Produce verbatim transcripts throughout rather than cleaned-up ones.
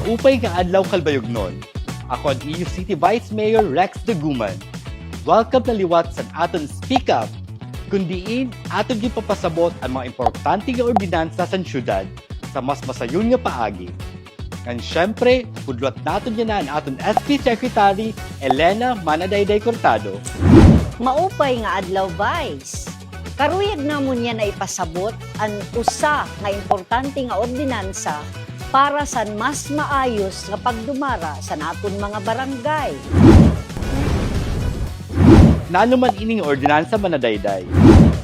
Maupay nga adlaw, Calbayognon. Ako an iyo City Vice Mayor Rex Daguman. Welcome na liwat sa aton Speak Up, kun diin aton ginpapasabot an mga importante nga ordinansa san syudad sa mas masayon nga paagi. Ngan syempre, budlot naton yana an aton S P Secretary, Elena Manadayday Cortado. Maupay nga adlaw, Vice. Karuyag namon yana ipasabot an usa nga importante nga ordinansa para san mas maayos nga pagdumara san aton mga barangay. Nano man ini nga ordinansa, Manadayday?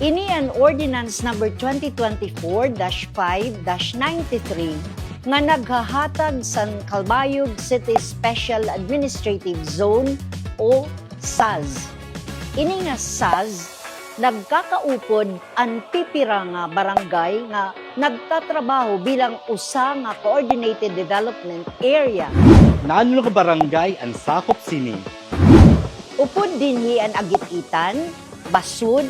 Ini an Ordinance Number twenty twenty-four dash five dash ninety-three nga naghahatag san Calbayog City Special Administrative Zone o SAZ. Ini nga SAZ nagkakaupod an pipira nga barangay nga nagtatrabaho bilang usa nga coordinated development area. Nano nga barangay an sakop sini? Upod dinhi an Agit-itan, Basud,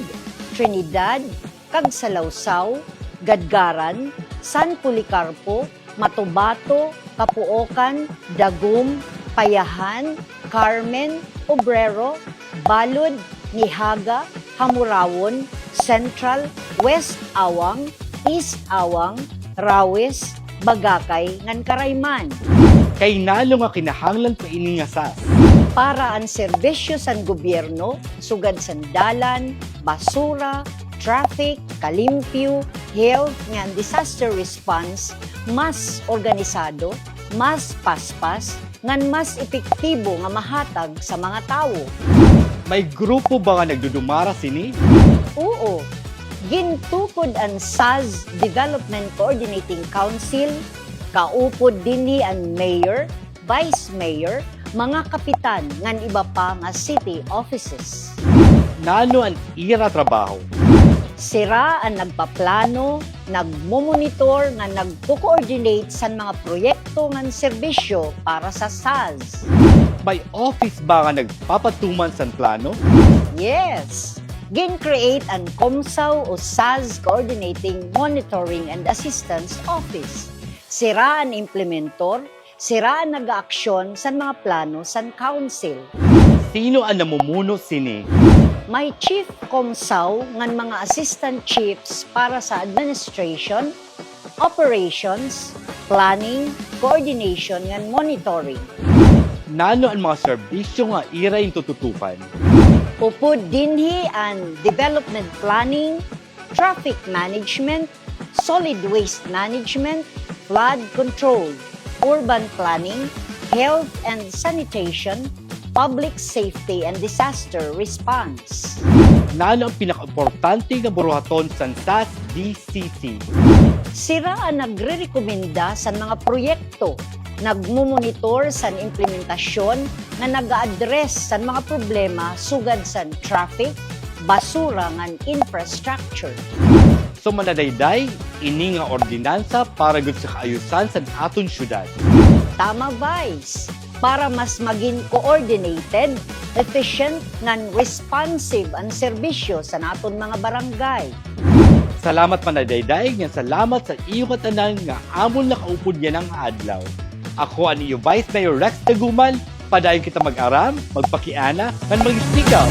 Trinidad, Cagsalawsaw, Gadgaran, San Policarpo, Matubato, Kapuokan, Dagum, Payahan, Carmen, Obrero, Balud, Nijaga, Jamoraon, Central, West Awang, East Awang, Rawis, Bagacay, ngan Carayman. Kay nano nga kinahanglan pa ini nga SAZ? Para an serbisyo san gobyerno, sugad san dalan, basura, traffic, kalimpyo, health, ngan disaster response, mas organisado, mas paspas, ngan mas epektibo nga mahatag sa mga tawo. May grupo ba nga nagdudumara sini? Oo. Gintukod an SAZ Development Coordinating Council, kaupod dinhi an mayor, vice mayor, mga kapitan, ngan iba pa nga city offices. Nano an ira trabaho? Sira an nagpaplano, nagmomonitor, ngan nagko-coordinate san mga proyekto ngan serbisyo para sa SAZ. May office ba nga nagpapatuman san plano? Yes! Gin-create an COMSAO o SAZ Coordinating, Monitoring, and Assistance Office. Sira an implementor, sira an nag-aaksyon san mga plano san council. Sino an namumuno sini? May chief COMSAO ngan mga assistant chiefs para sa administration, operations, planning, coordination, ngan monitoring. Nano an mga serbisyo nga ira gintututukan? Upod dinhi an development planning, traffic management, solid waste management, flood control, urban planning, health and sanitation, public safety and disaster response. Nano an pinakaimportante nga buruhaton san SAZ D C C? Sira an nagrerekomenda san mga proyekto, nagmomonitor san implementasyon, ngan nag-a-address san mga problema sugad san traffic, basura, ngan infrastructure. So, Manadayday, ini nga ordinansa para gud sa kaayusan san aton syudad. Tama, Vice. Para mas magin coordinated, efficient, ngan responsive an serbisyo san aton mga barangay. Salamat, Manadayday, ngan salamat sa iyo ngatanan nga amon nakaupod yana nga adlaw. Ako an iyo Vice Mayor Rex Daguman, padayon kita mag-aram, magpakiana, ngan mag-speak up.